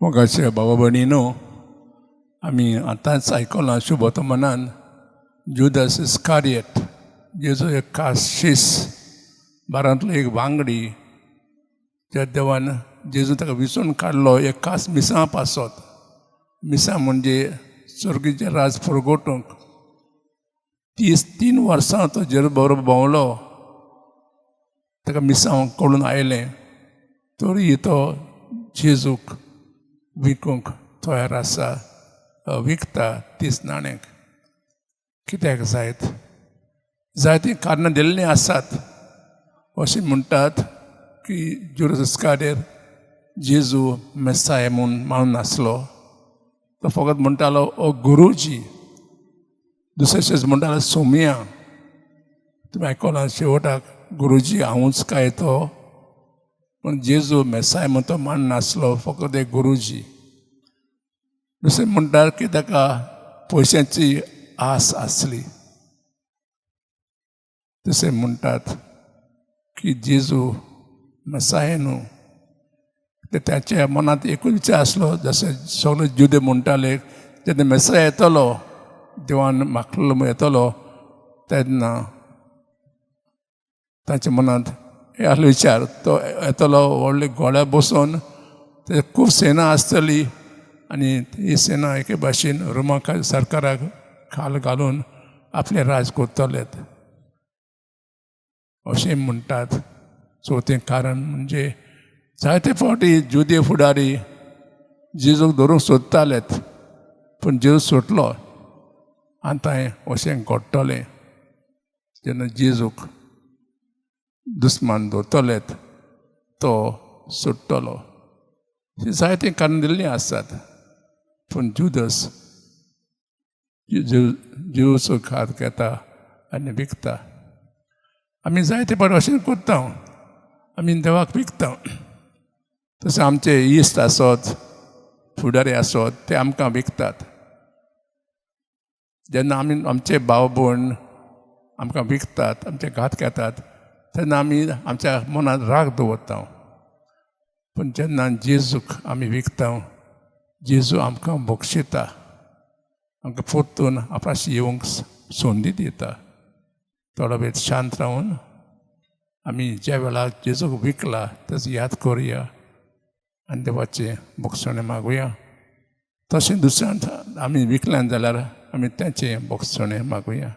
मोगाचे बाबा भयणीनो, आमी आतांच आयकलां शुभवर्तमानान, जुदास इस्कारियट, जेजू एक खास शीस, बारांतलो एक वांगडी, त्या देवान जेजू ताका विचून काडलो एक खास मिसां पासत. मिसां म्हणजे स्वर्गीचें राज परगटूंक. 33 वर्सां तो जेजू बरोबर भोंवलो. ताका मिसांव कळून आयलें, तरी तो जेजूक विकूंक तयार आसा, विकता 30 नाण्यांक. कित्याक जायत? जायतीं कारणां दिल्लीं आसात. अशें म्हणटात की जुदास इस्कारियत जेजू मेसाय म्हूण मानून नासलो. तो फकत म्हणटालो, "ओ गुरुजी." दुसरे म्हणटालो, "सोमिया." तुमी आयकलां, शेवटाक, "गुरुजी, हांवूच काय तो?" पूण जेजू मेसाय म्हूण तो मान नासलो, फकत एक गुरुजी. दुसरें म्हणटात की ताका पयशांची आस आसली. तिसरें म्हणटात की जेजू मेसाय न्हू, ते ताच्या मनांत एकूच विचार आसलो, जशें सगळे जुदे म्हणटाले, जेन्ना मेसाय येतलो, देवान मागलेलो येतलो, तेन्ना ताच्या मनांत हे आसलो विचार, तो येतलो व्हडले घोड्यार बसोन, ते खूब सेना आसतली आनी ही सेना एके भाशेन रोमा सरकाराक खाल घालून आपलें राज करतलेत, अशें म्हणटात. चवथें कारण म्हणजे जायते फावटी जुदे फुडारी जेजूक धरूंक सोदतालेत, पूण जेजू सुटलो. आतां अशें घडटलें, जेन्ना जेजूक दुस्मान धरतलेत, तो सुट्टलो. जायतीं कारणां दिल्लीं आसात, पूण जुदस जेजूचो घात घेता आनी विकता. आमी जायते फावट अशें करता, आमी देवाक विकता. तशें आमचे इश्ट आसत, फुडारी आसत, ते आमकां विकतात. जेन्ना आमी आमचे भाव भयण आमकां विकतात, आमचे घात घेतात, तेन्ना आमी आमच्या मनांत राग दवरता. पूण जेन्ना जेजूक आमी विकता, जेजू आमकां बक्षिता, आमकां परतून आपणाशी येवंक संदी दिता. थोडो वेळ शांत रावन आमी ज्या वेळार जेजूक विकला तेजो याद करुया आनी देवाचें भोगसणें मागुया. तशें दुसऱ्यान आमी विकल्यान जाल्यार आमी तेचें भोगसणें मागुया.